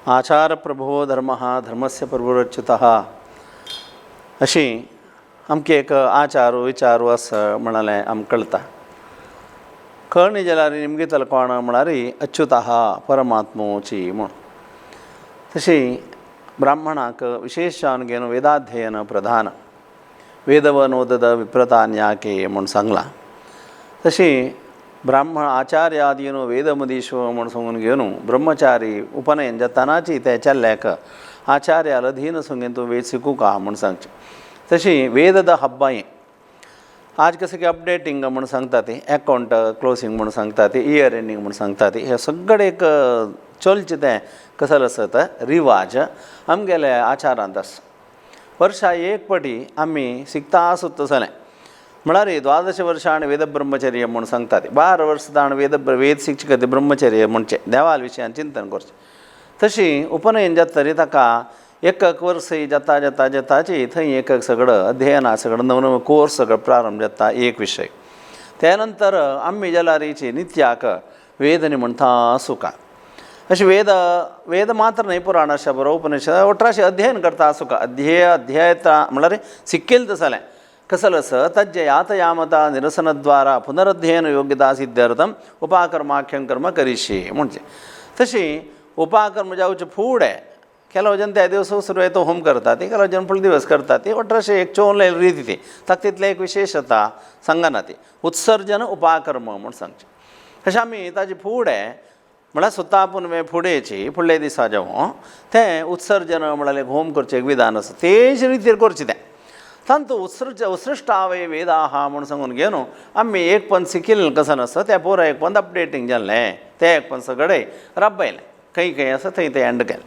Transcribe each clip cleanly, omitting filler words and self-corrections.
आचार प्रभो धर्मः धर्मस्य प्रभुरच्युतः अशी आमकां एक आचार विचार आसा म्हणालें आमकां कळटा. कळणी जाल्यार निमगितलो कोण म्हळ्यार अच्युतः परमात्मोची म्हूण. तशी ब्राह्मणाक विशेश जावन घेवन वेदाध्ययन प्रधान वेदवनोदद विप्रतान्याके म्हूण सांगलां. तशी ब्राह्मण आचार्यादीन वेदमदीश्व म्हूण सांगून घेवन ब्रह्मचारी उपनयन जातानाची ते चेल्ल्याक आचार्याल अधीन संगेन तूं वेद शिकूका म्हूण सांगचें. तशी वेदद हब्ब हें आज कसं की अपडेटींग म्हूण सांगता ती एकावंट क्लोसींग म्हूण सांगता ती इयर एंडींग म्हूण सांगता ती हें सगळें एक चलचें तें कसलें आसत रिवाज आमगेले आचारांत आसा. वर्सा एक पाटी आमी शिकता आसत तसलें म्हळ्यार द्वादश वर्सां वेद ब्रह्मचर्य म्हूण सांगता ती 12 वर्सां ताणें वेद वेद शिकचे खातीर ब्रह्मचर्य म्हणचें देवाल विशयान चिंतन करचें. तशी उपनयन जाता तरी ताका एक एक वर्स जाता जाता जाताची थंय एक एक सगळो अध्ययना सगळो नवो नवो कोर्स सगळो प्रारंभ जाता एक विशय. त्या नंतर आमी जाल्यारीची नित्याक वेदनी म्हणटा सुका अशें वेद वेद मात्र न्हय पुराण अशें बरो उपनिषद वट्राशें अध्ययन करता आसूका अध्यय अध्ययता म्हळ्यार शिक्केल तसलें कसलें आसा तज्जे यातयामता निरसनद्वारा पुनरध्ययन योग्यता सिद्ध्यर्थम उपाकर्माख्यं कर्म करिष्ये म्हणजे. तशी उपाकर्म जावचे फुडें ಕೆಲವು जन त्या दिवस सुरवेत होम करतात ती ಕೆಲವು जन फुडले दिवस करतात ती वट्राशे एक चोवले रीत ती ताका तितलें एक विशेषता सांगना ती उत्सर्जन उपाकर्म म्हूण सांगचें. तशें आमी ताजे फुडें म्हळ्यार सुता पुनवे फुडेंची फुडले दिसा जेवण तें उत्सर्जन म्हळ्यार एक होम करचें एक विधान आसा तेज रितीर करचें तें तांतू उत्सृज उत्सृष्टावे वेदाः म्हूण सांगून घेवन आमी एक पण शिकिल्लें कसं आसा तें पुरो एक पण अपडेटींग जाल्लें तें एक पण सगळें राबयलें खंय खंय आसा थंय तें एंड केलें.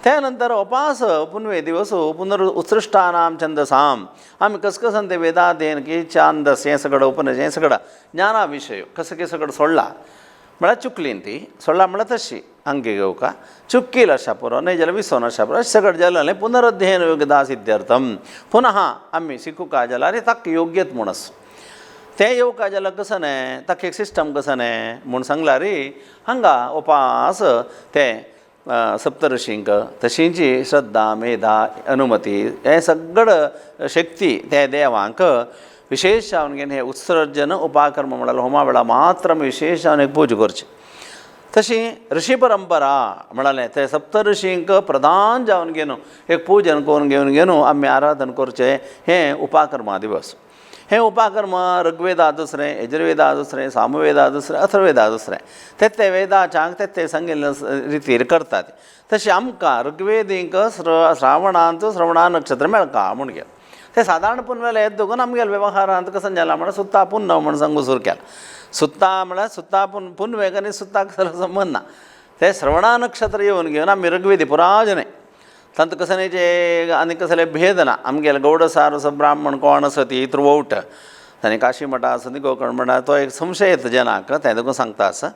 त्या नंतर उपास पुनवे दिवस पुनर उत्सृष्टानां छंदसाम आमी कस कसन ते वेदाध्ययन की छांदस हें सगळं उपनिषद हें सगळं ज्ञाना विशय कसं की सगळं सोडला म्हळ्यार चुकलीन ती सोडला म्हळ्यार तशी अंगी घेवका चुक्कील अशा पुरो न्हय जाल्यार विसोन अशा पुरो अशें सगळें जालें पुनरध्ययन योग्यता सिद्ध्यर्थम पुनः आमी शिकूका जाल्यार ताका योग्यत म्हूण आसा. तें येवका जाल्यार कसं न्हय ताका एक सिस्टम कसं न्हय म्हूण सांगल्यार हांगा उपास तें सप्तऋषींक तशींची श्रद्धा मेधा अनुमती हें सगळं शक्ती ते देवांक विशेष जावन घेवन हें उत्सर्जन उपाकर्म म्हळ्यार होमा वेळार मात्र आमी विशेष जावन एक पूजा करची. तशी ऋषी परंपरा म्हळ्यार ते सप्तऋषींक प्रधान जावन घेवन एक पूजन करून घेवन घेवन आमी आराधन करचें हें उपाकर्मा दिवस. हें उपाकर्म ऋग्वेदा दुसरें यजुर्वेदा दुसरें सामवेदा दुसरें अथर्ववेदा दुसरें ते ते वेदाच्यांक ते ते सांगिल्ले रितीर करतात. तशें आमकां ऋग्वेदींक श्रावणांत श्रवणा नक्षत्र मेळका म्हूण घेवन ते सादारण पुनवेले येता देखून आमगेले वेव्हारांत कसं जालां म्हळ्यार सुत्ता पुन्नव म्हूण सांगू सुरू केलां. सुत्ता म्हळ्यार सुत्ता पुनवेक आनी सुत्ताक कसलो संबंद ना ते श्रवणा नक्षत्र येवन घेवन आमी ऋग्वेदी पुराय न्हय तांतूत कसलें जे आनी कसले भेद ना आमगेले गौड सारस ब्राह्मण कोण आसा ती त्रुवट आनी काशी मठा आसा ती गोकर्ण मठा तो एक संशय येता जनाक तें देखून सांगता आसा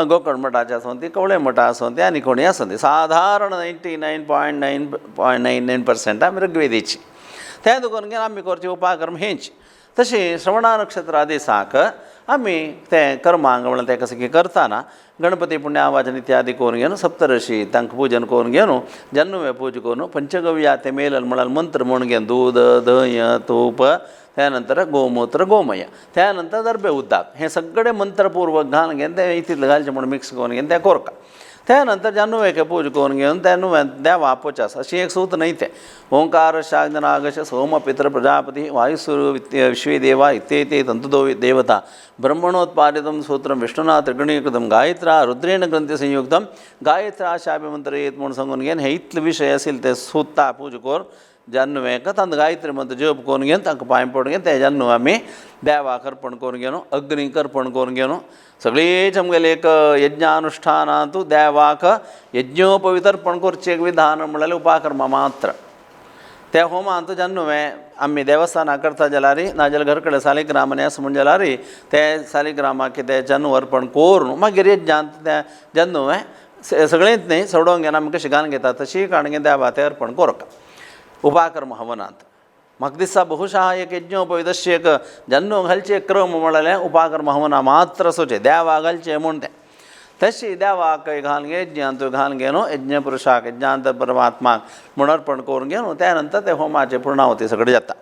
गोकर्ण मठाचे आसूं ती कवळे मठा आसूं ती आनी कोणूय आसूं ती सादारण 99.9.99% आमी ऋग्वेदीची तें देखून घेवन आमी करची उपाकर्म हेंच. तशें श्रवणा नक्षत्रा दिसाक आमी तें कर्मांग म्हणल्यार तें कसं की करतना गणपती पुण्यावाचन इत्यादी करून घेवन सप्तऋषी तांकां पूजन करून घेवन जन्नुवे पूजा करून पंचगव्या ते मेलन म्हळ्यार मंत्र म्हणून घेवन दूद दय तूप त्या नंतर गोमूत्र गोमय त्या नंतर दर्भे उदक हें सगळें मंत्रपूर्वक घालून घेवन तें इतलें घालचें म्हूण मिक्स करून घेवन तें कोरका. त्या नंतर जानुवेक पूजा करून घेवन त्या नुवें देवा पोचास अशी एक सूत न्हय तें ओंकार शाग्नागश सोम पितर प्रजापती वायुसूर विश्वेदेवा इत्येते तंतुदो देवता ब्रह्मणोत्पादितं सूत्रं विष्णुना त्रिगुणीकृतं गायत्रा रुद्रेण ग्रंथी संयुक्तं गायत्रा शापी मंत्र येत म्हूण सांगून घेवन हे इतले विशय आशिल्ले ते सुत्ता पूजा करून जान्नुवेक तांकां गायत्री मंत्र जप करून घेवन तांकां पांय पडून घेवन ते जान्नू आमी देवाक अर्पण करून घेवन अग्नीक अर्पण करून घेवन सगळीच आमगेले एक यज्ञानुष्ठानांतू देवाक यज्ञोपवीत अर्पण करचें एक विधान म्हणल्यार उपाकर्मा मात्र. त्या होमांत जान्नुवें आमी देवस्थानां करता जाल्यार नाजाल्यार घर कडेन सालिग्राम आनी आसा म्हण जाल्यार ते सालिग्रामाक कितें जान्नू अर्पण करून मागीर यज्ञांत तें जान्नुवें सगळेंच न्हय सोडोवन घेवन आमी कशें घालून घेता तशी काडून घेवन देवा तें अर्पण करता उपाकर्म हवनांत. म्हाका दिसता बहुशः एक यज्ञोपवीतस्य एक जन्नू घालचें क्रम म्हणलें उपाकर्म हवना मात्र आसोचें देवा घालचें म्हूण तें. तशी देवाक घालून यज्ञांत घालून घेवन यज्ञ पुरुषाक यज्ञांत परमात्माक म्हूण अर्पण करून घेवन त्या नंतर ते होमाचे पुर्णावती सगळें जाता.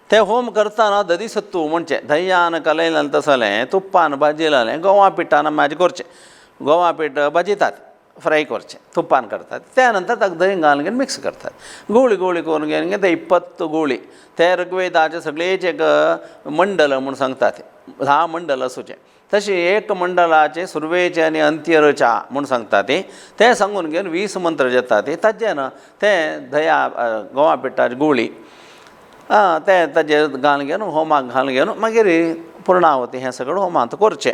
ते होम करतना ददी सत्तू म्हणचें दह्यान कलयलें तसलें तुप्पान भाजिलें गोवा पिठान आमी करचें, गोवा पीठ भाजयतात फ्राय करचें तुप्पान करतात. त्या नंतर ताका दही घालून घेवन मिक्स करतात, गुळी गुळी करून घेवन ते 20 गुळी ते ऋग्वेदाचे सगळेच एक मंडल म्हूण सांगतात, 10 मंडल आसूचें तशें एक मंडलाचे सुरवेचे आनी अंत्यरचा म्हूण सांगता ती तें सांगून घेवन 20 मंत्र जाता ती ताजें ना तें दया गोवा पिठाची गुळी तें ताजेर घालून घेवन होमाक घालून घेवन मागीर पुर्णावती हें सगळें होमांत करचें.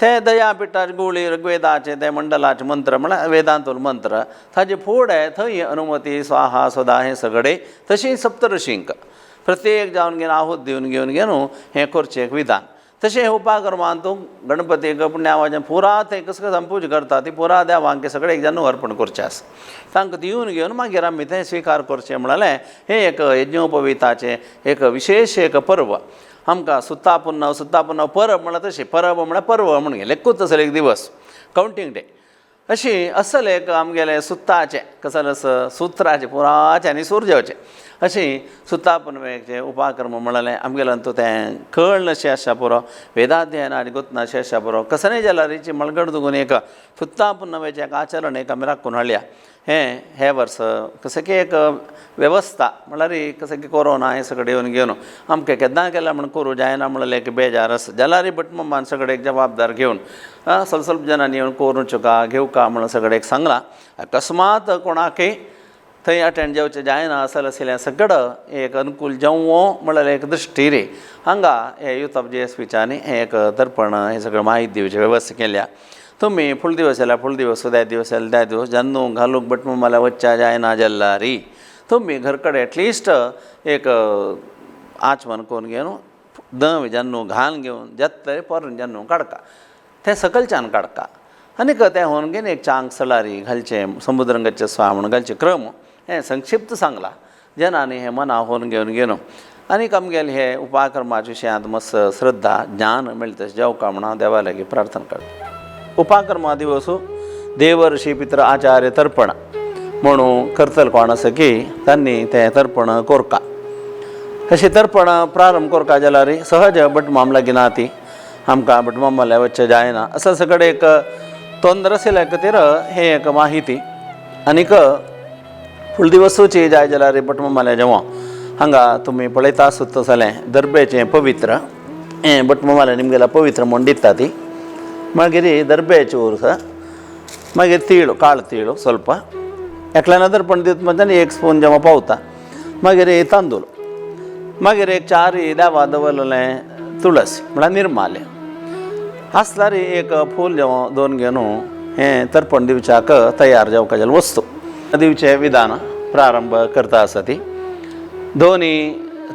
तें दया पिठाची गुळी ऋग्वेदाचें तें मंडलाचें मंत्र म्हळ्यार वेदांतूल मंत्र ताजे फुडें थंय अनुमती स्वाहा सदा हें सगळें तशीं सप्तऋषींक प्रत्येक जावन घेवन आहुत दिवन घेवन घेवन हें करचें एक विधान. तशें उपाकर्मान तूं गणपतीक पुण्यावाचें पुरा थंय कसो कसो आमी पुजा करता ती पुरा देवांक सगळें एक जावन अर्पण करचें आसा, तांकां दिवन घेवन मागीर आमी तें स्विकार करचें म्हणलें हें एक यज्ञोपविताचें एक विशेश एक पर्व. आमकां सुत्ता पुन्नव सुत्ता पुन्नव परब म्हळ्यार तशें परब म्हळ्यार पर्व म्हूण लेखूच तसो एक दिवस कावंटींग डे अशी असल एक आमगेलें सुत्ताचें कसलें सुत्राचें पुराचें आनी सूर जेवचें अशी सुत्ता पुनवेचें उपाकर्म म्हणलें आमगेलें तें कळ्ळें अशें आसा पुरो वेदाध्ययन आनी गोतना अशें आसा पुरो कसलें जाल्यार रिची मळगड दुगून एक सुत्ता पुनवेचें एक आचरण एक आमी राखून हाडल्या. हें हे वर्स कशें की एक वेवस्था म्हणल्यार कशें की कोरोना हें सगळें येवन घेवन आमकां केन्ना केल्यार म्हण करूं जायना म्हणलें एक बेजार आसा जाल्यार भटमामान सगळें एक जबाबदार घेवन स्वल्प स्वल्प जाणांनी येवन करूं चुका घेवका म्हणून सगळें एक सांगलां. अकस्मात कोणाकय थंय अटेंड जावचें जायना आसलें आशिल्लें सगळें एक अनुकूल जावं म्हणल्यार एक दृश्टी रे हांगा हे युथ ऑफ जे एस पीच्यानी हें एक दर्पण हें सगळें माहिती दिवची वेवस्था केल्या. तुमी फुल दिवस जाल्यार फुल दिवस, त्या दिवस जाल्यार त्या दिवस जेन्ना घालूंक भटमामाल्या वच्च्या जायना जाल्यार तुमी घर कडेन एटलिस्ट एक आचमन करून घेवन दव जेन्ना घालून घेवन जाता पोरण जेन्ना काडका तें सकलच्यान काडका आनीक तें होवन घेवन एक चांग सलारी घालचें समुद्रंगाचें स्वा म्हणून घालचें क्रम हें संक्षिप्त सांगलां जेन्ना हें मना होवन घेवन घेवन आनीक आमगेले हे उपाकर्माच्या विशयांत मस्त श्रद्धा ज्ञान मेळटा जेवका म्हणून हांव देवा लागीं प्रार्थना करता. उपाकर्मा दिवस देवर्षी पित्र आचार्य तर्पण म्हणून करतले कोण आसा की तांणी तें तर्पण कोरका. अशें तर्पण प्रारंभ कोरका जाल्यार सहज भटमाम लागीं ना ती आमकां भटमामाल्या वच्चें जायना असं सगळें एक तोंदर आशिल्ल्या खातीर हें एक माहिती. आनीक फुल दिवसूची जाय जाल्यार भटमामाल्या जेवण हांगा तुमी पळयता आसत तसलें दर्बेचें पवित्र हें भटमामाल्या निमगेल्या पवित्र म्हूण दिता ती मागीर दर्बेचें उर्स मागीर तिळो काळ तिळो स्वल्प एकल्यान दर्पण दित म्हणजे एक स्पून जेव्हा पावता मागीर तांदूळ मागीर एक चार देवा दवरलें तुळस म्हळ्यार निर्मालें आसल्यार एक फूल जेव्हा दोन घेवन हें तर्पण दिवच्याक तयार जावपाक जाल्यार वस्तू दिवचें विधान प्रारंभ करता आसा ती दोनी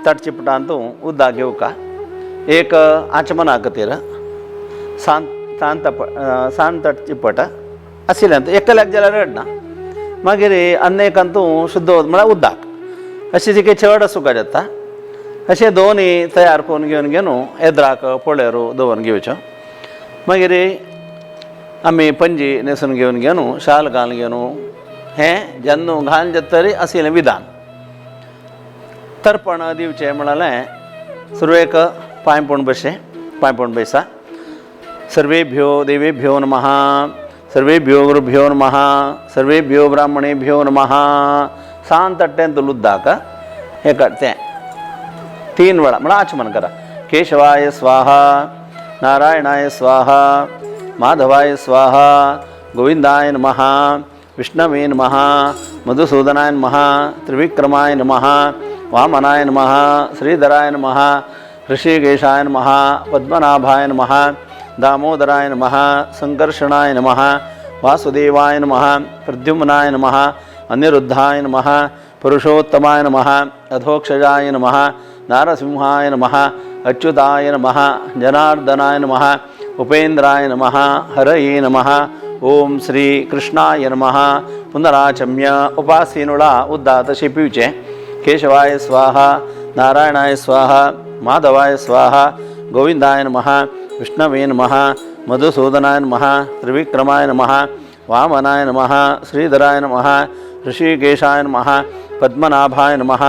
तटचिपटांत उदक घेवका एक आचमना खातीर सान तटचिपट आशिल्ल्यान एकल्याक जाल्यार रडना मागीर अन्नेकांतू शुद्ध म्हळ्यार उदक अशें जिके चड सुका जाता अशें दोनी तयार करून घेवन घेवन एद्राक पोळेर दवरून घेवच्यो. मागीर आमी पंजी न्हेसून घेवन घेवन शाल घालून घेवन हें जेन्ना घालून जातरी आशिल्लें विधान. तर्पण दिवचें म्हणलें सुरवेक पांय पडून बशें पांय पडून बैसा सर्वेभ्यो देवेभ्यो नमः सर्वेभ्यो गुरुभ्यो नमः सर्वेभ्यो ब्राह्मणेभ्यो नमः सान तट्टें तुलुद्दाक हें तें 3 वेळा म्हळ्यार आचमन करा. केशवाय स्वाहा नारायणाय स्वाहा माधवाय स्वाहा गोविंदाय नमः विष्णवे नमः मधुसूदनाय नमः त्रिविक्रमाय नमः वामनाय नमः श्रीधराय नमः ऋषिकेशाय नमः पद्मनाभाय नमः दामोदराय नमः संकर्षणाय नमः वासुदेवाय नमः प्रद्युम्नाय नमः अनिरुद्धाय नमः पुरुषोत्तमाय नमः अधोक्षजाय नमः नारसिंहाय नमः अच्युताय नमः जनार्दनाय नमः उपेन्द्राय नमः हरये नमः ओम श्री कृष्णाय नमः. पुनराचम्य उपासीनुळा उद्दात शिपिवचे केशवाय स्वाहा नारायणाय स्वाहा माधवाय स्वाहा गोविंदाय नमः विष्णवे नमः मधुसूदनाय नमः, त्रिविक्रमाय नमः, वामनाय नमः, श्रीधराय नमः, ऋषिकेशाय नमः, पद्मनाभाय नमः,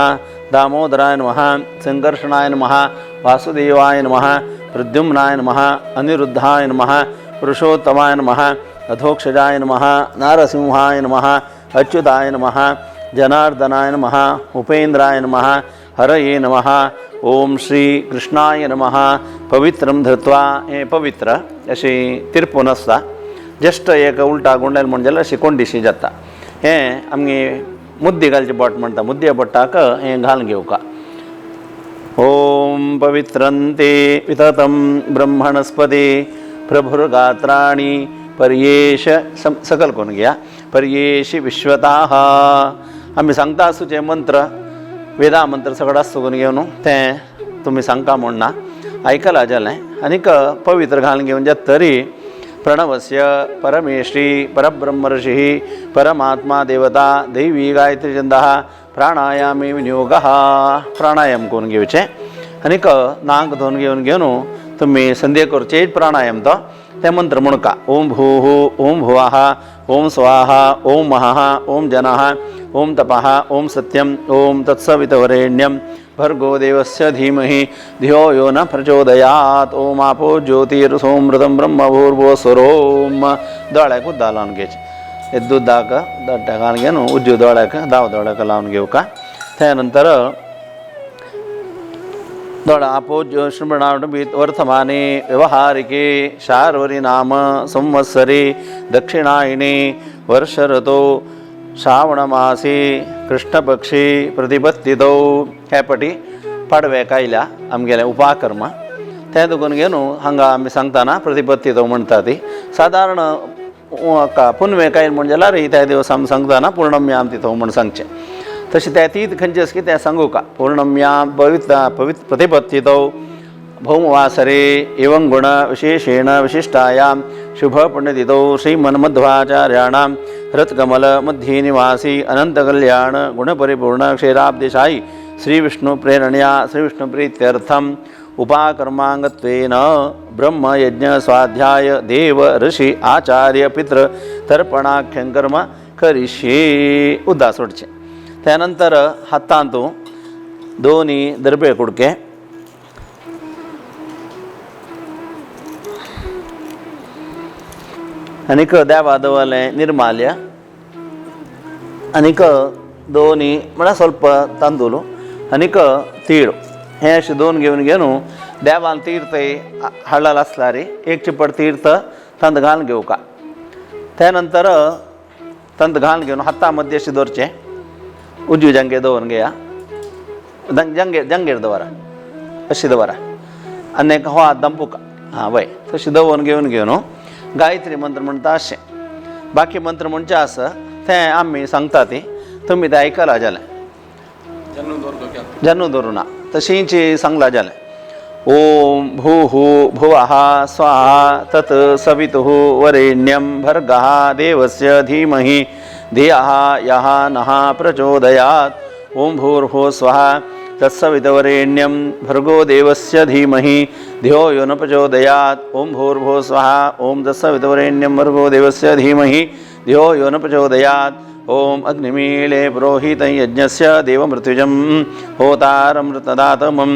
दामोदराय नमः, संकर्षणाय नमः, वासुदेवाय नमः, प्रद्युम्नाय नमः, अनिरुद्धाय नमः, पुरुषोत्तमाय नमः, अधोक्षजाय नमः, नारसिंहाय नमः, अच्युताय नमः, जनार्दनाय नमः, उपेंद्राय नमः, हरये नमः, ओम श्री कृष्णाय नमः। पवित्रं धृत्वा हें पवित्र अशी तिरपून आसता, जस्ट एक उल्टा गुंडायल म्हण जाल्यार अशी कोंडीशी जाता। हें आमगे मुद्दी घालचे बोट म्हणटा, मुद्दे बोटाक हें घालून घेवका। ओम पवित्रंते विततं ब्रह्मणस्पते प्रभुर्गात्राणि पर्येष सकल करून घेया, पर्येष विश्वताः। आमी सांगता आसूचे मंत्र वेदा मंत्र सगळं आसता करून घेवन तें तुमी सांगता म्हूण ना, आयकलां जालें। आनीक पवित्र घालून घेवन जाता तरी प्रणवस्य परमेश्री परब्रह्मर्षिः परमात्मा देवता दैवी गायत्री छंदः प्राणायामे विनियोगः। प्राणायाम करून घेवचें आनीक नाक धुवन घेवन घेवन तुमी संध्या करचे प्राणायाम तो ते मंत्र म्हणका। ओम भूः ओम भुवः ओम स्वाहा ओम महः ओम जनः ओम तपः ओम सत्यम ओम तत्सवितवरेण्यं भर्गो देवस्य धीमहि धियो यो न प्रचोदयात्। ओम आपो ज्योतिर्सोमृतं ब्रह्म भूर्भुवः स्वरोम। दोळ्याक उद्दा लावन घेवचें, दुदाक दोट्ट्या घालून घेवन उजू दोळ्याक दाव दोळ्याक लावन घेवका। त्या नंतर दोळा आपो ज्योतिर्मृणावट वर्तमाने व्यवहारिके शार्वरी नाम संवत्सरे दक्षिणायने वर्ष ऋतौ श्रावणमासे कृष्णपक्षे प्रतिपत्तितौ। हे पटी पाडव्याक आयल्या आमगेलें उपाकर्म तें दुखून घेवन हांगा आमी सांगतना प्रतिपत्तितौ म्हणटा ती सादारण पुनवेक आयल म्हण जाल्यार त्या दिवस आमी सांगतना पूर्णम्याम तिथो म्हण सांगचें। तशें त्या तीत खंयचें आसा की तें सांगूका। पूर्णम्याम पवित्र पवित्र प्रतिपत्तितौ भौमवासरे एवं गुण विशेषेण विशिष्टायां शुभपुण्यतिथौ श्रीमन्मध्वाचार्याणां हृत्कमल मध्ये निवासी अनंतकल्याण गुणपरिपूर्ण क्षीराब्धिशायी श्रीविष्णुप्रेरणया श्रीविष्णुप्रीत्यर्थम् उपाकर्मांगत्वेन ब्रह्मयज्ञ स्वाध्याय देव ऋषी आचार्य पितृ तर्पणाख्यं कर्म करिष्ये। उद्दा सोडचें। त्यानंतर हातांतू दोनी दर्बे कुडके आनीक देवा दवरलें निर्माल्य आनीक दोनी म्हळ्यार स्वल्प तांदूळ आनीक तीळ हे अशें दोन घेवन घेवन देवान तीर्थ हाडलेलें आसल्यार एक चिपट तीर्थ तांत घालून घेवका। त्या नंतर तांत घालून घेवन हाता मध्य अशें दवरचें, उजवी जांगेर दवरून घेया, जांगेर जांगेर दवरा अशी दवरा आनी एक हो हात दंपुका हां वय तशें दवरून घेवन घेवन गायत्री मंत्र म्हणटा अशें। बाकी मंत्र म्हणचे आसा तें आमी सांगता ती तुमी तें आयकलां जालें, जन्नू दवरूं ना तशींच सांगलां जालें। ओम भूः भुवः स्वाहा तत् सवितुः वरेण्यं भर्गः देवस्य धीमहि धियः यः नः प्रचोदयात्। ओम भूर्भुवः स्वः तत्सवितुर्वरेण्यं भर्गो देवस्य धीमहि धियो यो न प्रचोदयात्। ओम भूर्भुवः स्वः ओम तत्सवितुर्वरेण्यं भर्गो देवस्य धीमहि धियो यो न प्रचोदयात्। ओम अग्निमीळे पुरोहितं यज्ञस्य देवमृत्युजं होतारमृतदातमम्।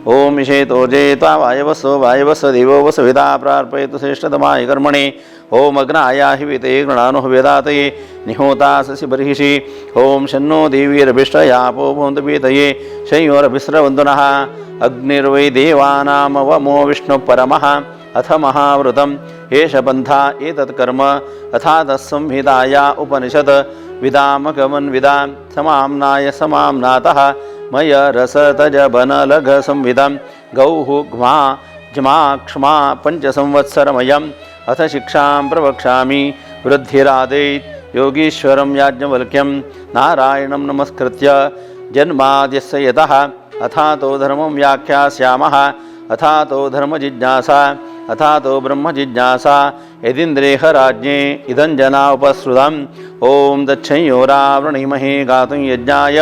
ओम इषेतोजे त्वा वायवसो वायवस देवो वसविता प्रार्पयतु श्रेष्ठतमाय कर्मणे। ओम अग्नाया हि विते गृणानो वेदातये निहोता ससि बर्हिषि। ओम शन्नो देवीरभिष्टयापो भवन्तु पीतये शंयोरभिस्रवन्तु नः। अग्निर्वै देवानामवमो विष्णुपरमः अथ महाव्रतम् एष पन्था एतत्कर्म अथातः संहिताया उपनिषत् विदामगमन्विदां समाम्नाय समाम्नातः मय रसतजबनलघ संविदं गौः घ्मा ज्मा क्ष्मा पञ्चसंवत्सरमयम् अथ शिक्षां प्रवक्ष्यामि। वृद्धिरादैत् योगीश्वरं याज्ञवल्क्यं नारायणं नमस्कृत्य जन्माद्यस्य यतः अथातो धर्मं व्याख्यास्यामः। अथातो धर्मजिज्ञासा अथातो ब्रह्मजिज्ञासा यदिन्द्रेह राज्ञे इदं जना उपसृतम्। ॐ दक्षयोरावृणीमहे गातुं यज्ञाय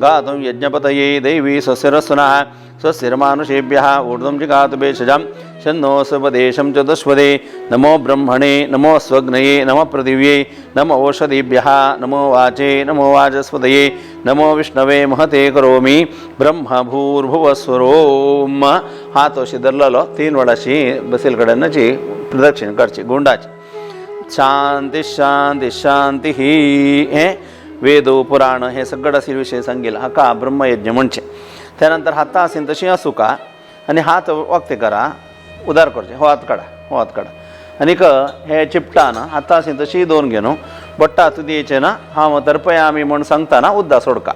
गातुं यज्ञपतये देवी स्वस्तिरस्तु नः स्वस्तिर्मानुषेभ्यः ऊर्ध्वं जिगातु भेषजं शन्नो स्वपदेशं चतुष्पदे नमो ब्रह्मणे नमो स्वग्नये नमः पृथिव्यै नमो ओषधीभ्यः नमो वाचे नमो वाचस्पतये नमो विष्णवे महते करोमि ब्रह्मभूर्भुवस्वरोम. हात अशी धरलेलो 3 वेळाशी बसील कडेनची प्रदक्षिण करची गुंडाची. शांती शांती शांती. हे वेद पुराण हे सगळं असेल विषय सांगेल हाका ब्रह्मयज्ञ म्हणचे. त्यानंतर हाता असेल तशी असू का आनी हात वक्ते करा उदार करचे. हो हात काडा, हो हात काडा आनीक हे चिपटान हाता असेल तशी दोन घेवन बट्टा तुदयेचे ना हांव तर्पयामी म्हूण सांगतना उद्दा सोडका.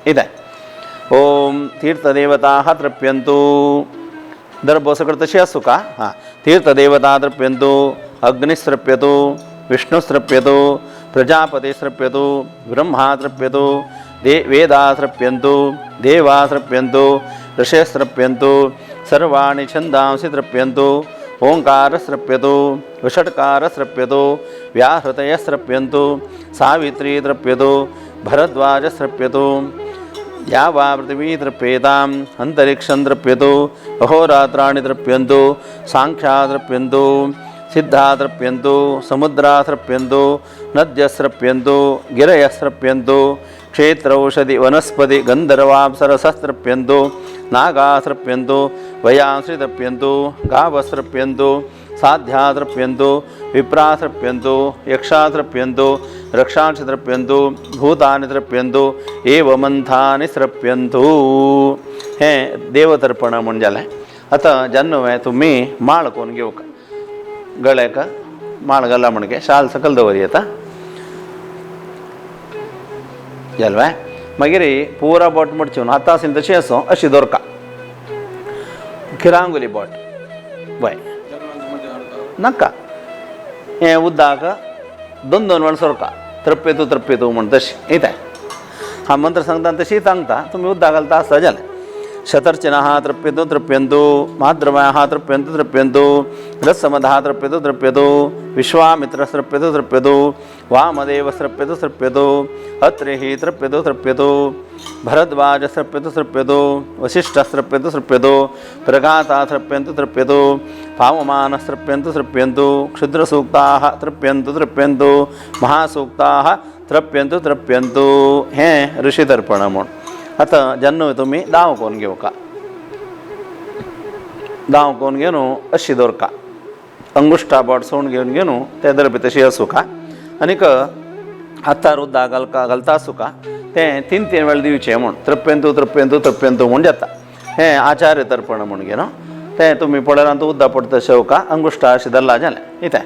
इतें ओम तीर्थदेवता तृप्यंतु. दर्भो सगळं तशी आसूं का. हां, तीर्थदेवता तृप्यंतु, अग्निस्तृप्यतु, विष्णुस्तृप्यतु, प्रजापतिस्तृप्यतु, ब्रह्मा तृप्यतु, वेदा तृप्यन्तु, देवा तृप्यन्तु, ऋषयस्तृप्यन्तु, सर्वाणि छन्दांसि तृप्यन्तु, ओंकारस्तृप्यतु, वषट्कारस्तृप्यतु, व्याहृतयस्तृप्यन्तु, सावित्री तृप्यतु, भरद्वाजस्तृप्यतु, या वा पृथिवी तृप्येताम्, अंतरिक्षं तृप्यतु, अहोरात्राणि तृप्यन्तु, सांख्या तृप्यन्तु, सिद्धा तृप्यन्तु, समुद्रा तृप्यन्तु, नद्यस्तृप्यन्तु, गिरयस्तृप्यन्तु, क्षेत्रौषधि वनस्पति गन्धर्वाप्सरसस्तृप्यन्तु, नागास्तृप्यन्तु, वयांसि तृप्यन्तु, गावस्तृप्यन्तु, साध्या तृप्यन्तु, विप्रातृप्यन्तु, यक्षातृप्यन्तु, रक्षांसि तृप्यन्तु, भूतानि तृप्यन्तु, एवमंथानि तृप्यन्तु. हें देवतर्पण म्हूण जालें. आतां जेन्ना तुमी माळ कोन्न घेवंक गळ्याक माळ घाला म्हणगे शाल सकयल दवर येता जालें. मागीर पुरा बोट मोडची आतां आसून तशी आसूं अशी दवरका किरांगुली बोट वय नाका हें उदक दोन दोन वेळ सोरका तृप्यतू तृप्यतू म्हण तशी येता. हा मंत्र सांगता तशी सांगता तुमी उदक घालता आसता जालें. शतर्चिनः तृप्यतु तृप्यन्तु, माद्रवयः तृप्यन्तु तृप्यन्तु, रसमदः तृप्यतु तृप्यतु, विश्वामित्रस्तृप्यतु तृप्यतु, वामदेवस्तृप्यतु तृप्यतु, अत्रिः तृप्यतु तृप्यतु, भरद्वाजस्तृप्यतु तृप्यतु, वसिष्ठस्तृप्यतु तृप्यतु, प्रगाता तृप्यन्तु तृप्यतु, पावमानस्तृप्यन्तु तृप्यन्तु, क्षुद्रसूक्ताः तृप्यन्तु तृप्यन्तु, महासूक्ताः तृप्यन्तु तृप्यन्तु. हें ऋषितर्पण म्हूण. आतां जेन्ना तुमी दाव कोन्न घेवका, दाव कोन्न घेवन अशी दवरका अंगुश्टा बोट सोण घेवन घेवन ते दरपी तशी आसूका आनीक हातार उदक घालका घालता आसूका तें तीन तीन वेळ दिवचें म्हूण तृप्यंतू तृप्यंतू तृप्यंतू म्हूण जाता. हें आचार्य तर्पण म्हूण घेवन तें तुमी पळयलां उदक पडटा शेवका अंगुश्टा अशें धरला जालें. इतें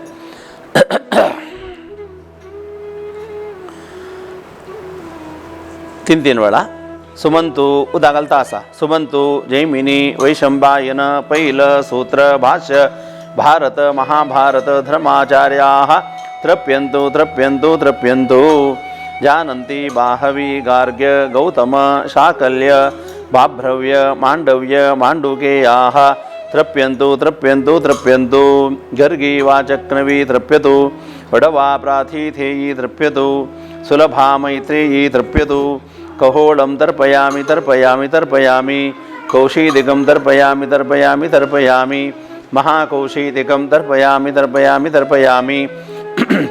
तीन तीन वेळा सुमंतु उदक घालता आसा. सुमंतु जैमिनी वैशंपायन पैल सूत्र भाष्य भारत महाभारत धर्माचार्याः तृप्यन्तु तृप्यन्तु तृप्यन्तु. जानन्ति बाहवी गार्ग्य गौतम शाकल्य बाभ्रव्य मांडव्य मांडुकेयाः तृप्यन्तु तृप्यन्तु तृप्यन्तु. गर्गी वाचक्नवी तृप्यतु, वडवा प्राथिथेयी तृप्यतु, सुलभा मैत्रेयी तृप्यतु. कहोळं तर्पयामि तर्पयामि तर्पयामि, कौशीदिकं तर्पयामि तर्पयामि तर्पयामि, महाकौशीदिकं तर्पयामि तर्पयामि तर्पयामि,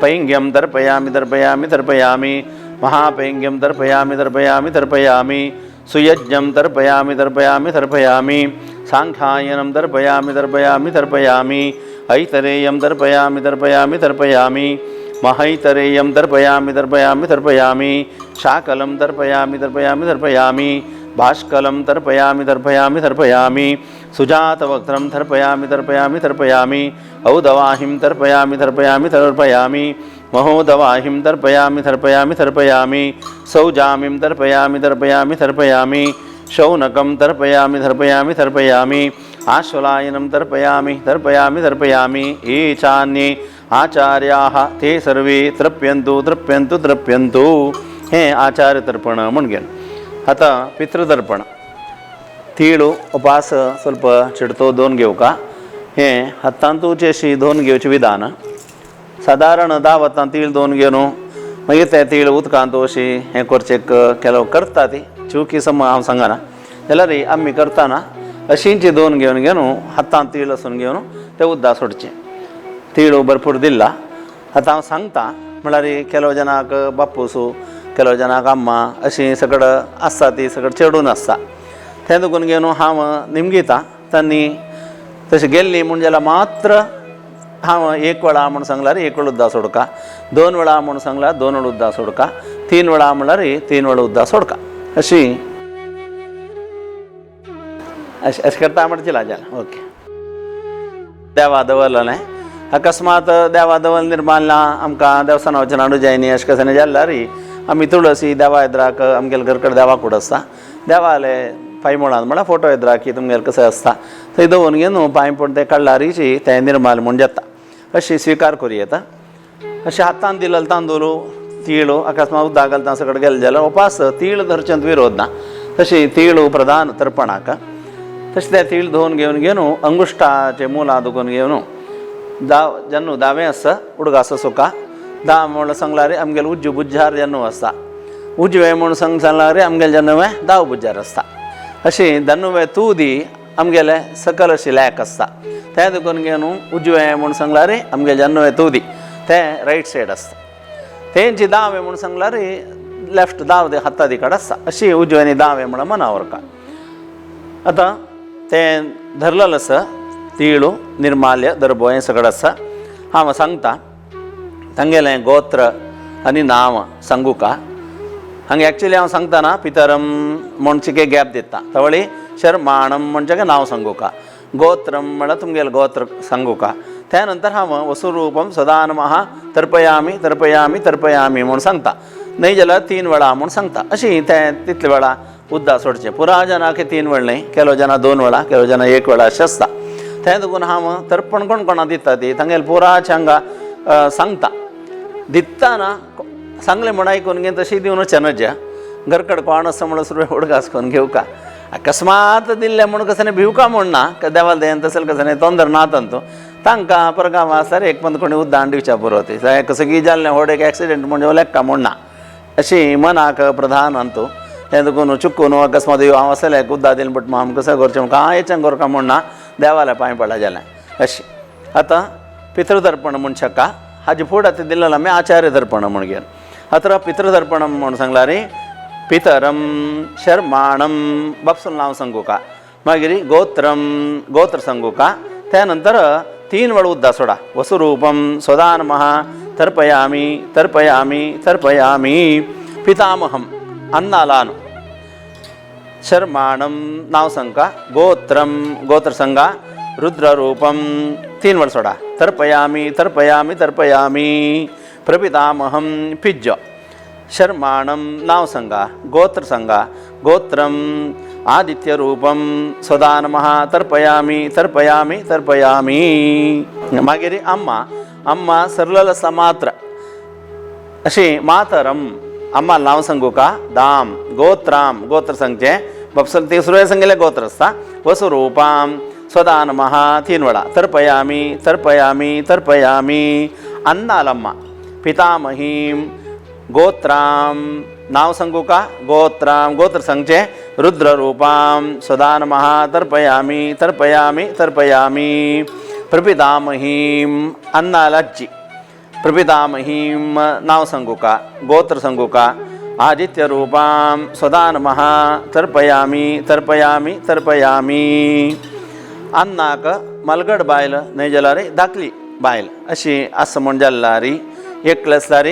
पैङ्ग्यं तर्पयामि तर्पयामि तर्पयामि, महापैङ्ग्यं तर्पयामि तर्पयामि तर्पयामि, सुयज्ञं तर्पयामि तर्पयामि तर्पयामि, सांख्यायनं तर्पयामि तर्पयामि तर्पयामि, ऐतरेयं तर्पयामि तर्पयामि तर्पयामि, महैतरेयं तर्पयामि तर्पयामि तर्पयामि, शाकलं तर्पयामि तर्पयामि तर्पयामि, भाष्कलं तर्पयामि तर्पयामि तर्पयामि, सुजातवक्त्रं तर्पयामि तर्पयामि तर्पयामि, औदवाहिं तर्पयामि तर्पयामि तर्पयामि, महोदवाहिं तर्पयामि तर्पयामि तर्पयामि, सौजामिं तर्पयामि तर्पयामि तर्पयामि, शौनकं तर्पयामि तर्पयामि तर्पयामि, आश्वलायनं तर्पयामि तर्पयामि तर्पयामि. ये चान्ये आचार्याः ते सर्वे तृप्यन्तु तृप्यन्तु तृप्यन्तु. हें आचार्य तर्पण म्हूण घेवन आतां पितृतर्पण. तीळ उपास ಸ್ವಲ್ಪ चिडतो दोन घेवका. हें हातांतूच अशी दोन घेवचें विधान. सादारण 10 वतां तीळ दोन घेवन मागीर ते तीळ उदकांत अशी हें करचें केलो करता ती चुकी सम हांव सांगना जाल्यार आमी करतना अशींची दोन घेवन घेवन हातांत तीळ आसून घेवन ते उद्दा सोडचें. तीळ भरपूर दिला. आतां हांव सांगता म्हळ्यार केलो जनाक बापूसू, केलो जनाक अम्मा अशीं सगळं आसता, ती सगळं चेडून आसता. तें देखून घेवन हांव निमगिता तांणी तशें गेल्ली म्हूण जाल्यार मात्र हांव एक वेळा म्हूण सांगल्यार एक वेळ उद्दा सोडका, दोन वेळा म्हूण सांगल्यार दोन वेळ उद्दा सोडका, तीन वेळा म्हणल्यार तीन वेळ उद्दा सोडका. अशी अशें अशें करता म्हणचे जालें. ओके, देवा दवरलें अकस्मात देवा दवल निर्माल आमकां देवस्ताना वचून हाडूं जाय न्ही अशें कशें जाल्यार आमी तुळसी देवा एदराक आमगेले घर कडेन देवा कूड आसता, देवाले पांय मुळान म्हळ्यार फोटो एदराक की तुमगेले कसो आसता थंय दवरून घेवन पांय पडून तें काडल्यारीची तें निर्माल म्हूण जाता. अशी स्विकार करूं येता. अशें हातान दिलेलो तांदूळ तीळ अकस्मात उदक घालता सगळें गेलें जाल्यार उपास तीळ धरच्यांत विरोध ना. तशी तीळ प्रधान तर्पणाक. तशें तें तीळ धुवन घेवन घेवन अंगुश्टाचे मुलां दुखून घेवन दाव जन्नू दावें आसा उडगास सुका दा म्हूण सांगल्यार आमगेले उज्जू बुज्जार जन्नू आसता, उजवें म्हूण सांगल्यार आमगेले जन्नुवें दाव बुज्जार आसता. अशी दन्नुवें तूं दी आमगेले सकल अशी लॅक आसता. तें देखून घेवन उजवें म्हूण सांगल्यार आमगेले जन्नुवें तूं दी तें रायट सायड आसता. तेंची दावें म्हूण सांगल्यार लेफ्ट दाव हाता दिकड आसता. अशी उजवें आनी दावें म्हळ्यार मनावर का. आतां तें धरलेलें आसा तिळू निर्माल्य दर्भो हें सगळें आसा. हांव सांगता तांगेलें गोत्र आनी नांव सांगूका. हांगा एक्चुली हांव सांगतना पितरम म्हणचे गॅप दिता तवळी शर्माणम म्हणचे नांव सांगूका, गोत्रम म्हळ्यार तुमगेलें गोत्र सांगूका. त्या नंतर हांव वसुरूपम सदा नमः तर्पयामी तर्पयामी तर्पयामी म्हूण सांगता, न्हय जाल्यार तीन वेळा म्हूण सांगता. अशी तें तितले वेळा उद्दा सोडचें. पुरा जनाक तीन वेळ न्हय, केलो जना दोन वेळा, केलो जना एक वेळा अशें आसता. तें देखून हांव तर्पण कोण कोणा दिता ती तांगेले पुराचे हांगा सांगता. दिताना सांगलें म्हूण आयकून घेवन तशी दिवन वचना, घरकड कोण आसा म्हणून सुरवे उडगास करून घेवका. अकस्मात दिल्लें म्हूण कसं भिवका म्हूण ना, देवाल देन तसलें कसं तोंदर ना तंतू तांकां परगांव आसल्यार एक पंद कोणी उद्दाण दिवच्या पुरो ती कसं की जाल्लें व्हड एक एक्सिडेंट म्हणजे लेक्का म्हूण ना. अशी मनाक प्रधान अंतू तें देखून चुकून अकस्मात हांव आसलें उद्दा दिलें बट हांव कसं करचें म्हूण कांय करका म्हूण ना, देवाल्या पांय पडला जालें. अशी आतां पितृतर्पण म्हूण शका हाजे फुडें आतां दिलेलें आमी आचार्य तर्पण म्हूण घेवन. आतां पितृतर्पण म्हूण सांगल्यार पितरम शर्माणम बापसून नांव सांगूका, मागीर गोत्रम गोत्र सांगूका, त्या नंतर तीन वेळ उद्दा सोडा वसुरूपम सदा नमः तर्पयामी तर्पयामी तर्पयामी. पितामहम अन्नालानु शर्माणम नांव सांगका, गोत्रम गोत्र सांगा, रुद्ररूपम तीन वेळ सोडा तर्पयामी तर्पयामी तर्पयामी. प्रपितामहम पिज्ज शर्माणम नांव सांगा, गोत्र सांगा, गोत्रम आदित्यरूपम सदा नमः तर्पयामी तर्पयामी तर्पयामी. मागीर अम्मा अम्मा सरलेलो आसा मात्र अशी मातरम अम्मा नांव सांगूका, दाम गोत्राम गोत्र सांगचें, बापसल तिसरो सांगिल्लें गोत्र आसता. वसुरूपाम सदा नमः तीन वेळा तर्पयामी तर्पयामी तर्पयामी. अन्नालम्मा पितामहीम गोत्राम नांव सांगूका, गोत्राम गोत्र सांगचें, रुद्ररूपाम सदा नमः तर्पयामी तर्पयामी तर्पयामी. प्रपितामहीम अन्नालज्जी प्रपितामहीम नांव सांगूका, गोत्र सांगूका, आदित्यरूपाम सदा नमः तर्पयामी तर्पयामी तर्पयामी. अन्नाक मलगड बायल न्हय जाल्यार धाकली बायल अशी आसा म्हूण जाल्यार एकलें आसल्यार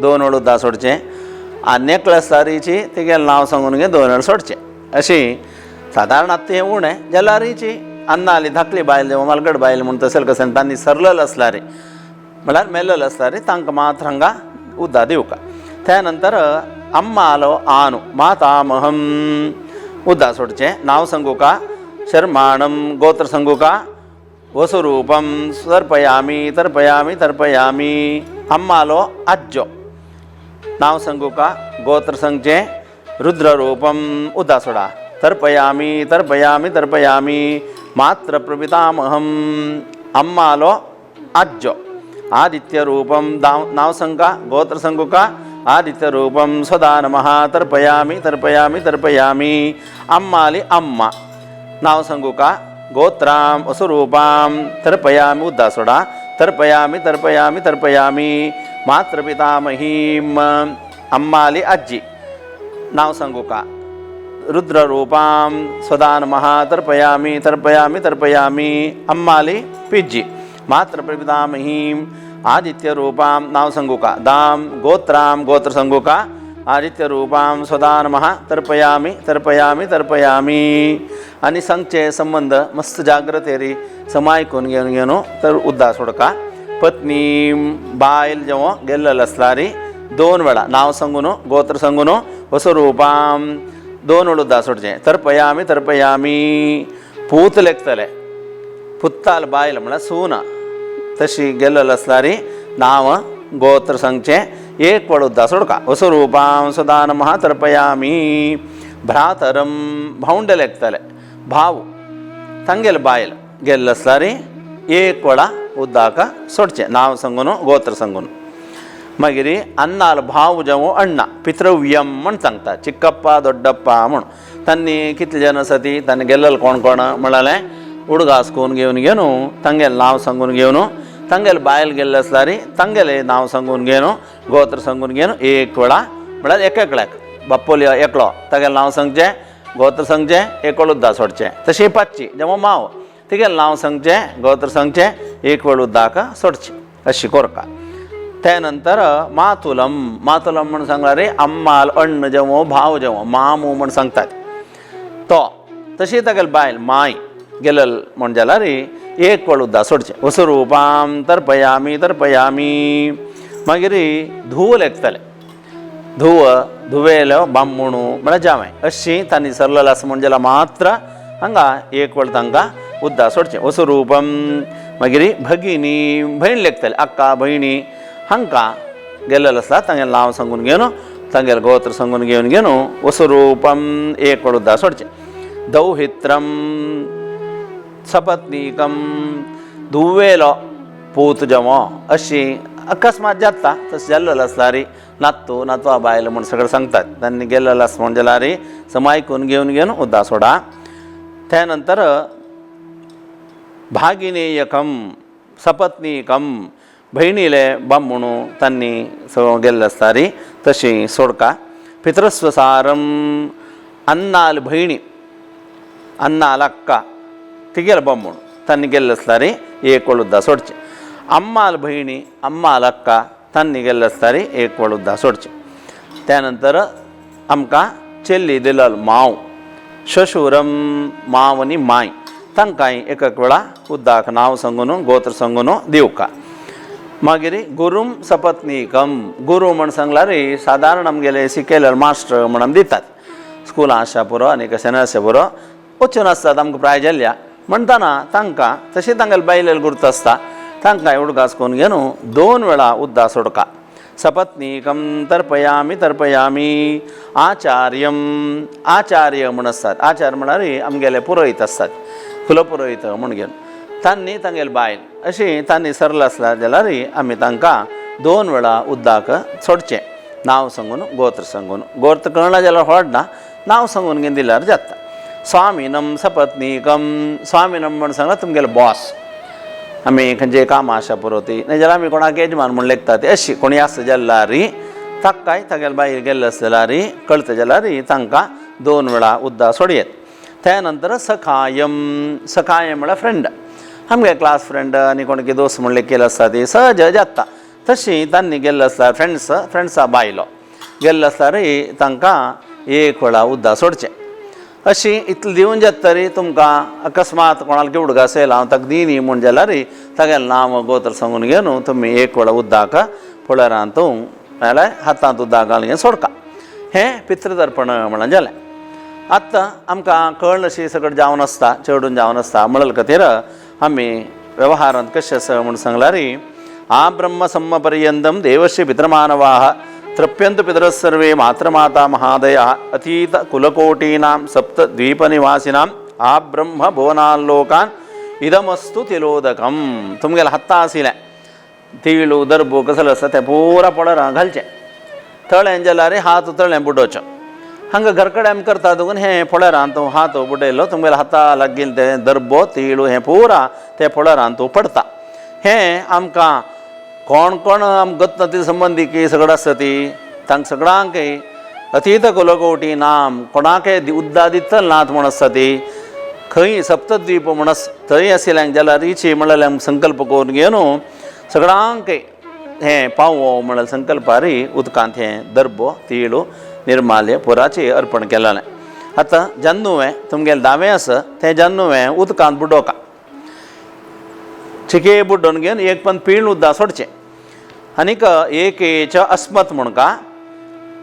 दोन वेळ उद्दा सोडचें, आनी एकलें आसल्यारीची तिगेलें नांव सांगून घे दोन वेळ सोडचें. अशी सादारण आतां हें उणें जाल्यारीची अन्नाली धाकली बायल मलगड बायल म्हूण तसलें कशें तांणी सरलेलो आसल्यार म्हळ्यार मेल्लेलो आसल्यार तांकां मात्र हांगा उद्दा दिवका. त्या नंतर अम्मालो आनु मातामहम उद्दा सोडचें, नांव सांगूका, शर्माणम गोत्र सांगूका, वसुरूपम तर्पयामी तर्पयामी तर्पयामी. अम्मालो आज्जो नांव सांगूका, गोत्र सांगचें, रुद्ररूपम उद्दा सोडा तर्पयामी तर्पयामी तर्पयामी. मात्र प्रपितामहम अम्मालो आज्जो आदित्यरूपम नांव सांगा, गोत्र सांगूका, आदित्यरूपम सदा नमः तर्पयामी तर्पयामी तर्पयामी. अम्माली अम्मा नांव सांगूका गोत्रां वसुरूपां तर्पयामि उद्दा सोडा तर्पयामि तर्पयामि तर्पयामि मातृपितामहीं अम्माली आजी नांव सांगूका रुद्ररूपां स्वदा नमः तर्पयामि तर्पयामि तर्पयामि अम्माली पिज्जी मातृपितामहीं आदित्यरूपां नांव सांगूका दां गोत्रां गोत्र सांगूका आदित्यरूपां स्वदा नमः तर्पयामि तर्पयामि तर्पयामि. आनी सांगचे संबंद मस्त जाग्रतेरी समायकून घेवन घेवन तर उद्दा सोडका. पत्नी बायल जेव्हा गेल्लेलो आसल्यार दोन वेळा नांव सांगून गोत्र सांगून वसुरूपां दोन वेळ उद्दा सोडचें तर्पयामि तर्पयामि. पूत लेखतले पुत्ताल बायल म्हळ्यार सून तशी गेल्लेलो आसल्यार नांव गोत्र सांगचें एक वेळ उद्दा सोडका वसुरूपां सदा नमः तर्पयामि. भ्रातरं भावंड लेखतले भाव तांगेले बायल गेल्ले आसल्यार एक वेळा उद्दाक सोडचें नांव सांगून गोत्र सांगून. मागीर अन्नाल भाव जावं अण्णा पितृव्यम म्हण सांगता चिक्कप्पा दोड्डप्पा म्हण तांणी कितले जन आसा ती तांणी गेल्लेले कोण कोण म्हळ्यार उडगास करून घेवन घेवन तांगेलें नांव सांगून घेवन तांगेले बायल गेल्ले आसल्यार तांगेलें नांव सांगून घेवन गोत्र सांगून घेवन एक वेळा म्हळ्यार एक एकल्याक बाप्पोली एकलो तागेलें नांव सांगचें गोत्र सांगचें एक वेळ उद्दा सोडचें. तशी पाचची जेव्हा माव तिगेलें नांव सांगचें गोत्र सांगचें एक वेळ उद्दाक सोडचें अशी कोरका. त्या नंतर मातुलम मातुलम म्हण सांगल्यार अम्माल अण्ण जेवो भाव जेवो मामू म्हण सांगतात तो तशी तागेले बायल माय गेलल म्हण जाल्यार एक वेळ उद्दा सोडचें वसुरूपां तर्पयामि तर्पयामि. मागीर धुव लेखतले धुव धुवेलो बामणू म्हळ्यार जावंय अशी तांणी सरलेलो आसा म्हण जाल्यार मात्र हांगा एक वेळ तांकां उद्दा सोडचें वसुरूपम. मागीर भगिनी भयण लेखतले अक्का भयणी हांकां गेल्लेलो आसता तांगेलें नांव सांगून घेवन तांगेलें गोत्र सांगून घेवन घेवन वसुरूपम एक वेळ उद्दा सोडचें. दौहित्रम सपत्नीकम धुवेलो पूत जमो अशी अकस्मात जाता तशें जाल्लेलो आसल्यार नातू नातवा बायल म्हण सगळें सांगतात तांणी गेल्लेलो आसा म्हण जाल्यार समायकून घेवन घेवन उद्दा सोडा. त्या नंतर भागिनेयकम सपत्नीकम भयणीले बामणू तांणी सगळं गेल्ले आसल्यार तशी सोडका. पितृस्वसारम अन्नाल भयणी अन्नाल अक्का तिगेले बामणू तांणी गेल्ले आसल्यार एक वेळ उद्दा सोडचें. अम्माल भयणी अम्माल अक्का तांणी गेल्ले आसल्यार एक वेळ उद्दा सोडचें. त्या नंतर आमकां चेल्ली दिलल मांव श्वशुरम माव आनी माय तांकांय एक एक वेळा उद्दाक नांव सांगून गोत्र सांगून दिवका. मागीर गुरूम सपत्नीकम गुरू म्हण सांगल्यार सादारण आमगेले शिकयले मास्टर म्हण आमी दितात स्कुलां आसा पुरो आनी कशें आसा पुरो वचून आसतात आमकां प्राय जाल्ल्या म्हणटना तांकां तशें तांगेले बायलेले गुर्त आसता तांकां उडगास करून घेवन दोन वेळा उद्दा सोडका. सपत्नीकम तर्पयामि तर्पयामि. आचार्यम आचार्य म्हण आसतात आचार्य म्हळ्यार आमगेले पुरोयत आसतात कुलपुरोयत म्हण घेवन तांणी तांगेले बायल अशी तांणी सरलो आसल्यार जाल्यार आमी तांकां दोन वेळा उद्दाक सोडचें नांव सांगून गोत्र सांगून गोत्र कळना जाल्यार व्हड ना नांव सांगून घेवन दिल्यार जाता. स्वामिनम सपत्नीकम स्वामिनम म्हण सांगल्यार तुमगेले बॉस आमी खंयचे कामां आसा पुरो ती नाजाल्यार जाल्यार आमी कोणाक येजमान म्हण लेखता ती अशी कोणी आसा जाल्यार ताकाय तागेले बायल गेल्ले आसले जाल्यार कळटा जाल्यार तांकां दोन वेळा उद्दा सोडयेत. त्या नंतर सखायम सखायम म्हळ्यार फ्रेंड आमगे क्लास फ्रेंड आनी कोण कितें दोस्त म्हणले केले आसता ती सहज जाता तशी तांणी गेल्ले आसल्यार फ्रेंड्स फ्रेंड्सा बायलो गेल्ले आसल्यार तांकां एक वेळा उद्दा सोडचें. अशी इतलें दिवन जाता तरी तुमकां अकस्मात कोणाक उडगास येयला हांव ताका दिनी म्हूण जाल्यार तागेलें नांव गोत्र सांगून घेवन तुमी एक वेळा उद्दाक पळरांत नाजाल्यार हातांत उदक घालून सोडका. हें पितृतर्पण म्हणून जालें. आतां आमकां कळनशी सगळें जावन आसता चेडून जावन आसता म्हणले खातीर आमी व्यवहारांत कशें आसा म्हूण सांगल्यार आ ब्रह्म सम्म पर्यंतम देवस्य पितृमानवाः तृप्यन्तु पितरः सर्वे मातृमाता महादयः अतीत कुलकोटीनां सप्त द्वीपनिवासिनां आ ब्रह्म भुवनाल्लोकान् इदमस्तु तिलोदकम. तुमगेलें हत्ता आशिल्लें तिळू दर्बू कसलें आसता तें पुरा पळरा घालचें तळें जाल्यार हात तळें बुडोवचें हांगा घरकडे आमी करता देखून हें फोळेरान तूं हात बुडयलो तुमगेल्या हाता लागील तें दर्बो तिळू हें पुरा तें फोळेरान तूं पडटा. हें आमकां कोण कोण आम गत ती संबंदी की सगळं आसता ती तांकां सगळ्यांकय अतीत कुलकोटी नाम कोणाकय उद्दा दितल नाथ म्हूण आसता ती खंय सप्तद्वीप म्हूण आस थंय आशिल्ल्यांक जाल्यार रिची म्हणल्यार संकल्प करून घेवन सगळ्यांकय हें पावो म्हणल्यार संकल्पारी उदकांत हें दर्बो तिळू निर्माल्य पुराचें अर्पण केलेलें. आतां जान्नुवें तुमगेलें दावें आसा तें जान्नुवें उदकांत बुडोवका चिके बुडोवन घेवन एक पण पीळ उदक सोडचें आनीक एकेच अस्मत म्हणका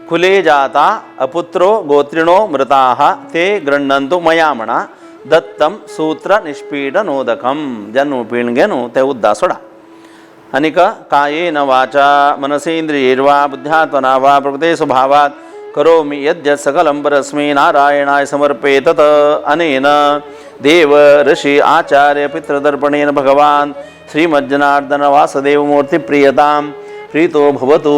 कुले जाता अपुत्रो गोत्रिणो मृताः ते गृह्णन्तु मया म्हणा दत्तम सूत्र निष्पीडनोदकम जन्नु पीळ घेवन तें उदक सोडा. आनीक कायेन वाचा मनसेन्द्रियैर्वा बुद्ध्यात्मना वा प्रकृते स्वभावात् करोमि यद्यत् सकलं परस्मै नारायणाय समर्पयेतत् अनेन देव ऋषि आचार्य पितृतर्पणेन भगवान श्रीमज्जनार्दन वासुदेवमूर्ति प्रियतां प्रीतो भवतु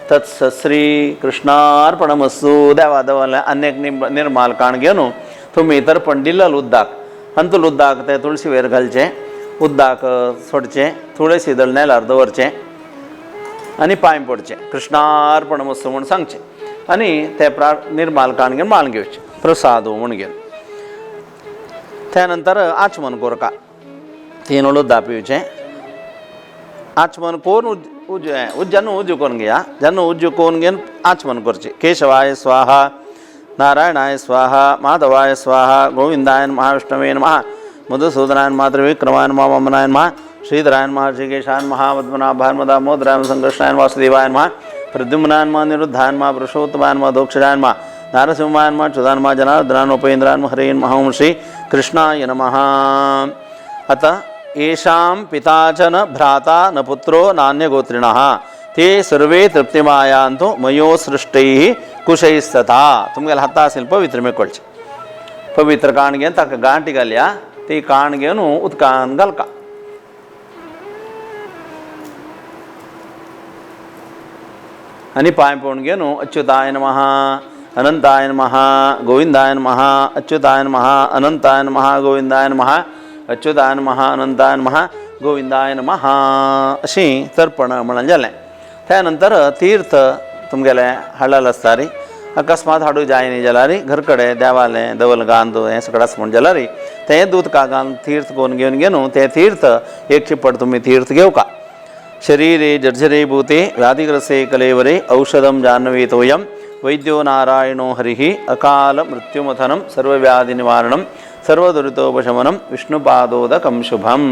तत्सश्री कृष्णार्पणमस्तु. देवा देवाले अनेक निर्माल काण घेवन तुमी तर्पण दिल्लल उद्दाक अंतुल उद्दाक ते तुळशी वेर घालचें उद्दाक सोडचें तुळशी दळ नेलार दवरचें आनी पांय पडचें कृष्णार्पणमस्तु म्हूण सांगचें आनी ते प्रा निर्माल काण घेवन माळ घेवचें प्रसाद म्हूण घेवन. त्या नंतर आचमन कोरका तीन उद्दा पिवचें आचमन कोरून उज्जान उजू करून घेया जेन्ना उजू करून घेवन आचमन करचें. केशवाय स्वाहा नारायणाय स्वाहा माधवाय स्वाहा गोविंदाय नमः विष्णवे नमः मधुसूदनाय नमः त्रिविक्रमाय नमः वामनाय नमः श्रीधराय नमः श्रीकेशाय नमः पद्मनाभाय नमः दामोदराय नमः संकर्षणाय वासुदेवाय नमः प्रद्युम्नाय नमः निरुद्धाय नमः पुरुषोत्तमाय नमः दोक्षराय नमः नारसिंहाय नमः च्युताय नमः जनार्दनाय नमः उपेन्द्राय नमः हरे नमः ओं श्री कृष्णाय नमः. अतः येषां पिता च न भ्राता न पुत्रो नान्यगोत्रिणः ते सर्वे तृप्तिमायान्तु मयो सृष्टैः कुशैस्तथा. तुमगेले हाता असेल पवित्र मेकोळचें पवित्र काण घेवन ताका गांठी घालया ती काण घेवन उदकान घालका. आनी पांय पळोवन घेवन अच्युताय नमः अनंताय नमः गोविंदाय नमः अच्युताय नमः अनंताय नमः गोविंदाय नमः अच्युताय नमः अनंताय नमः गोविंदाय नमः अशी तर्पण म्हणून जालें. त्या नंतर तीर्थ तुमगेलें हाडलेलें आसता रे अकस्मात हाडूं जाय न्ही जाल्यार घर कडेन देवालें दवल गांध हें सगळें आसा म्हूण जाल्यार तें दूद कागान तीर्थ करून घेवन घेवन तें तीर्थ एक चिपट तुमी तीर्थ घेवका. शरीरे जर्जरे भूते व्याधिग्रस्ते कलेवरे औषधं जाह्नवीतोयं वैद्यो नारायणो हरिः अकाल मृत्युमथनं सर्वव्याधिनिवारणं सर्वदुरितोपशमनं विष्णुपादोदकं शुभम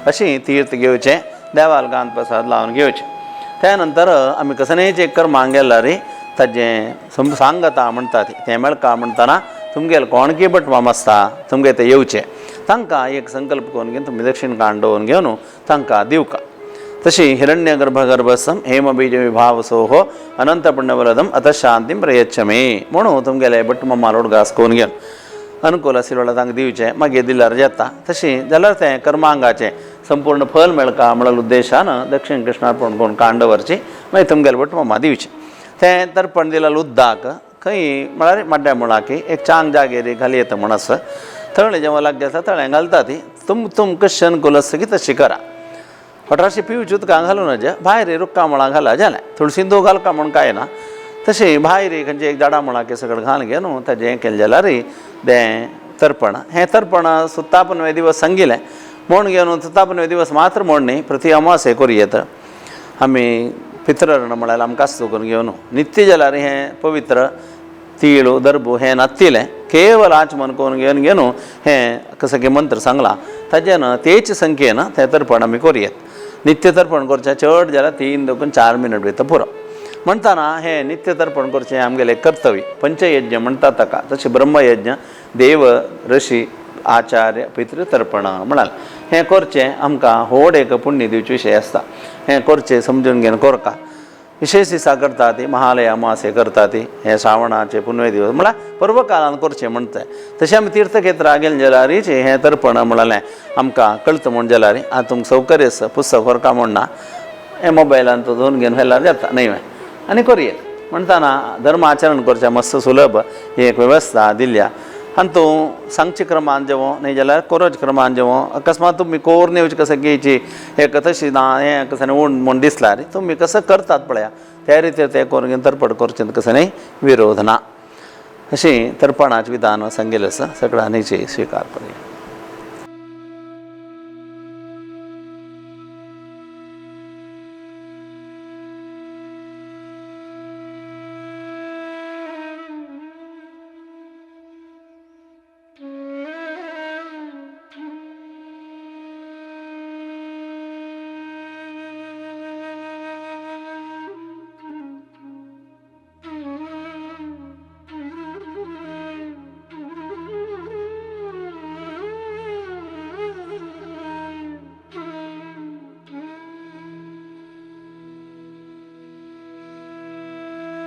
अशी तीर्थ घेवचें देवाल गांध प्रसाद लावन घेवचें. त्या नंतर आमी कसलेंच एक कर्मांक गेल्यार ताजें सांगता म्हणटा तें मेळका म्हणटना तुमगेले कोणकी भट माम आसता तुमगे ते येवचें तांकां एक संकल्प करून घेवन तुमी दक्षिण कांड दवरून घेवन तांकां दिवका. तशी हिरण्य गर्भगर्भस्थं हेमबीज विभावसोः अनंतपुण्यवरदं अतः शांतीं प्रयच्छ मे म्हणून तुमगेले भट मामा लोडगास करून घेवन अनुकूल आशिल्ले वेळार तांकां दिवचें मागीर दिल्यार जाता. तशें जाल्यार तें कर्मांगाचें संपूर्ण फल मेळका म्हणल्यार उद्देशान दक्षिण कृष्णार्पण करून कांड दवरची मागीर तुमगेले भट मामा दिवचें. तें तर्पण दिल्यार उद्दाक खंय म्हळ्यार माड्ड्या मुळाकी एक चांग जागेर घाली येता म्हूण आसा तळें जेव्हा लागचे आसा तळें घालता ती तुम तुम कशें अनुकूल आसता की तशी करा. फटाशी पिवची उदकां घालूं नज भायर रुक्का मुळां घाला जालें तुळशींदो घालका म्हूण कांय ना. तशें भायर खंयचे एक झाडां मुळां सगळें घाल घेवन न्हू ताजें हें केलें जाल्यार तें तर्पण हें तर्पण सुत्तापनवे दिवस सांगिल्लें म्हूण घेवन सुत्तापनवे दिवस मात्र म्हूण न्ही प्रति अमावस्ये करूं येता. आमी पितरण म्हळ्यार आमकां आसता करून घेवन नित्य जाल्यार हें पवित्र तिळू दर्बू हें नात्तिलें केवल आचमन करून घेवन घेवन हें कसं की मंत्र सांगलां ताजें तेच संख्येन तें तर्पण आमी करूं. नित्य तर्पण करचें चड जाल्यार 3 देखून 4 मिनट भितर पुरो म्हणटना हें नित्य तर्पण करचें आमगेलें कर्तव्य. पंचयज्ञ म्हणटा ताका तशें ब्रह्मयज्ञ देव ऋषी आचार्य पितृ तर्पण म्हणाल हें करचें आमकां व्हड एक पुण्य दिवचे विशय आसता. हें करचें समजून घेवन करका. विशेष दिसा करता ती महालय अमावस्ये करता ती हे श्रावणाचे पुनवे दिवस म्हळ्यार पर्वकालान करचें म्हणटा. तशें आमी तीर्थक्षेत्रां गेले जाल्यार हें तर्पण म्हणलें आमकां कळटा म्हूण जाल्यार आतां तुमकां सौकर्य आसा पुस्तक व्हरका म्हूण ना हें मोबायलान धुवन घेवन व्हेल्यार जाता न्हय आनी करूं. म्हणटाना धर्म आचरण करचें मस्त सुलभ ही एक वेवस्था दिल्या. आनी तूं सांगचे क्रमान जेवो न्ही जाल्यार कोरोच क्रमान जेवो. अकस्मात तुमी कोर येवची कसं घेयची एक तशी ना हें कसं उण म्हूण दिसल्यार तुमी कसं करतात पळया त्या रितीर तें करून तर्पण करचें कसं न्ही विरोध ना. अशी तर्पणाचें विधान सांगिल्लें आसा. सगळ्यांनी स्विकार करुया.